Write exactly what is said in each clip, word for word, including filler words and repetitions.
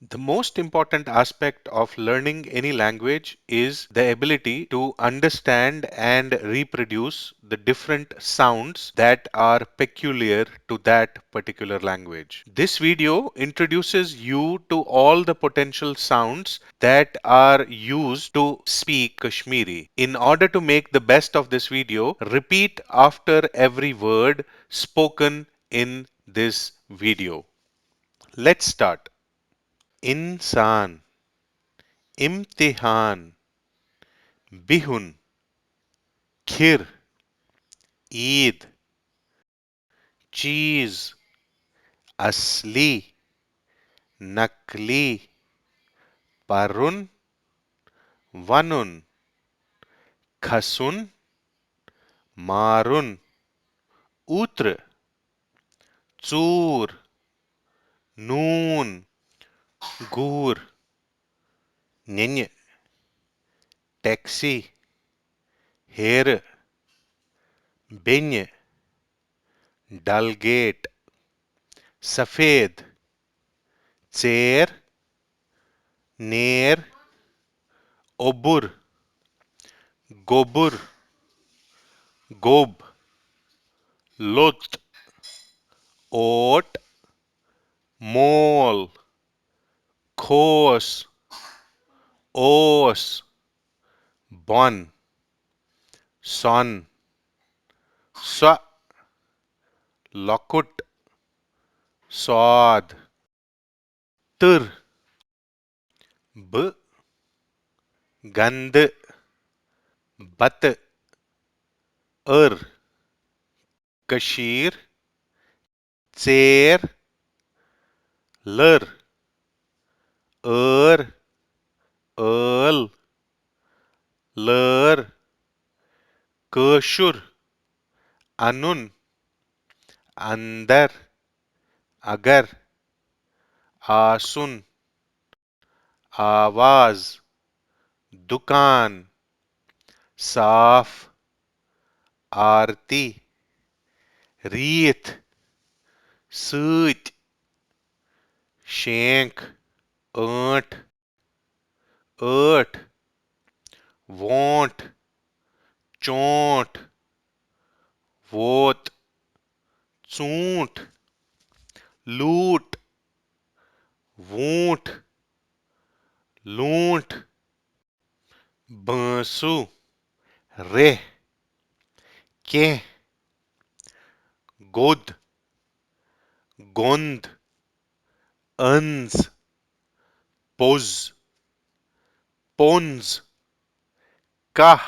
The most important aspect of learning any language is the ability to understand and reproduce the different sounds that are peculiar to that particular language. This video introduces you to all the potential sounds that are used to speak Kashmiri. In order to make the best of this video, repeat after every word spoken in this video. Let's start. اِنسان، اِمتِحان، بِہُن، کھِر، عیٖد، چیٖز، اصلی، نقلی، پَرُن، وَنُن، کھسُن، مارُن، اوٗترٕ، ژوٗر، نوٗن، گوٗر، نِنہِ، ٹیکسی، ہیرٕ، بیٚنہِ، ڈل گیٹ، سفید، ژیر، نیر، اوٚبُر، گوٚبُر، گوٚب، لوٚت، اوٹ، مول، کھوس، اوس، بۄن، سۄن، سۄ، لۄکُٹ، ساد، تٕر، بہٕ، گنٛدٕ، بتہٕ، أر، کٔشیٖر، ژیر، لٔر، ٲر، ٲل، لٲر، کٲشُر، اَنُن، اَندَر، اَگر، آسُن، آواز، دُکان، صاف، آرتی، ریٖتھ، سۭتۍ، شینٛکھ، ٲنٛٹھ، ٲٹھ، وونٛٹھ، چونٛٹھ، ووت، ژوٗنٛٹھ، لوٗٹھ، ووٗنٛٹھ، لوٗنٛٹھ، بٲنٛسوٗ، ریٚہہ، کینٛہہ، گوٚد، گوٚنٛد، أنٛز، پوٚز، پوٚنٛز، کاہ،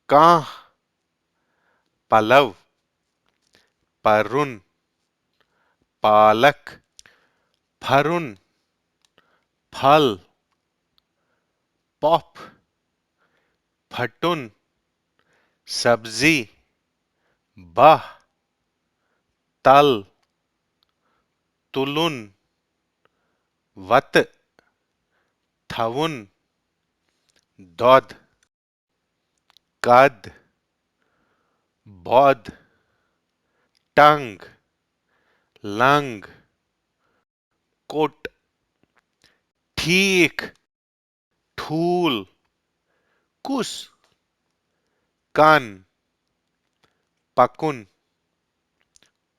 کانٛہہ، پلو، پرُن، پالک، پھرُن، پھل، پۄپھ، پھٹُن، سبزی، باہ، تل، تُلُن، وتہٕ، تھاوُن، دۄد، قد، بۄد، ٹنگ، لنگ، کوٚٹ، ٹھیٖک، ٹھوٗل، کُس، کن، پکُن،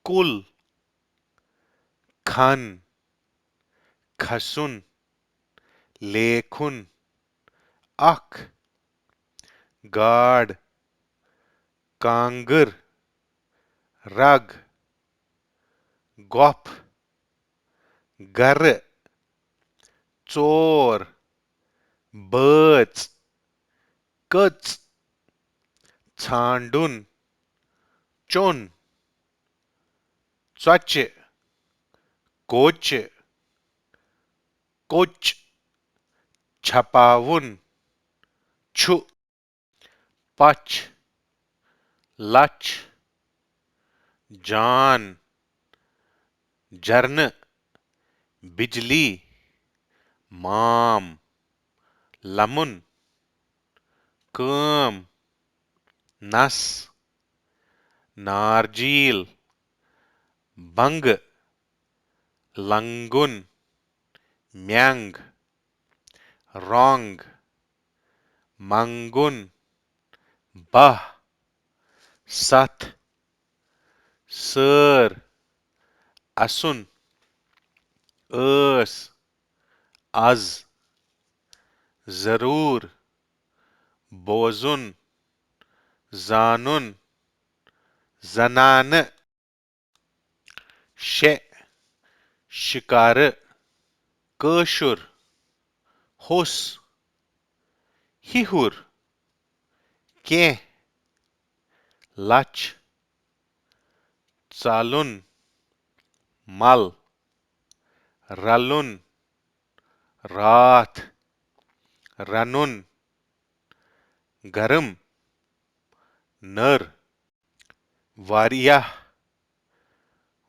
کُل، کھن، کھسُن، لیکھُن، اکھ، گاڈ، کانٛگٕر، رگ، گۄپھ، گرٕ، ژور، بٲژ، کٔژ، ژھانٛڈُن، چوٚن، ژۄچہِ، کوچہِ، کوٚچ، چھپاوُن، چھُ، پچھ، لچھ، جان، جرنہٕ، بجلی، مام، لمُن، کٲم، نس، نارجیٖل، بنٛگہٕ، لنٛگُن، میٛنٛگ، رۄنٛگ، منٛگُن، باہ، ستھ، سٲر، اسُن، ٲس، از، ضروٗر، بوزُن، زانُن، زنانہٕ۔ شےٚ، شِکارٕ، کٲشُر، ہوٚس، ہِہُر، کینٛہہ، لَچھ، ژَلُن، مَل، رَلُن، راتھ، رَنُن، گرم، نٔر، واریاہ،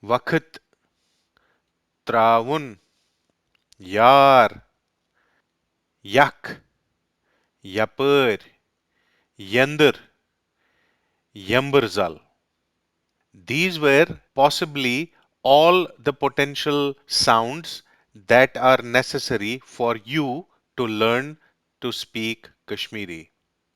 وقت، ترٛاوُن، یار، یَکھ، یَپٲرۍ، یَنٛدٕر، یَمبٕرزَل۔ These were possibly all the potential sounds that are necessary for you to learn to speak Kashmiri.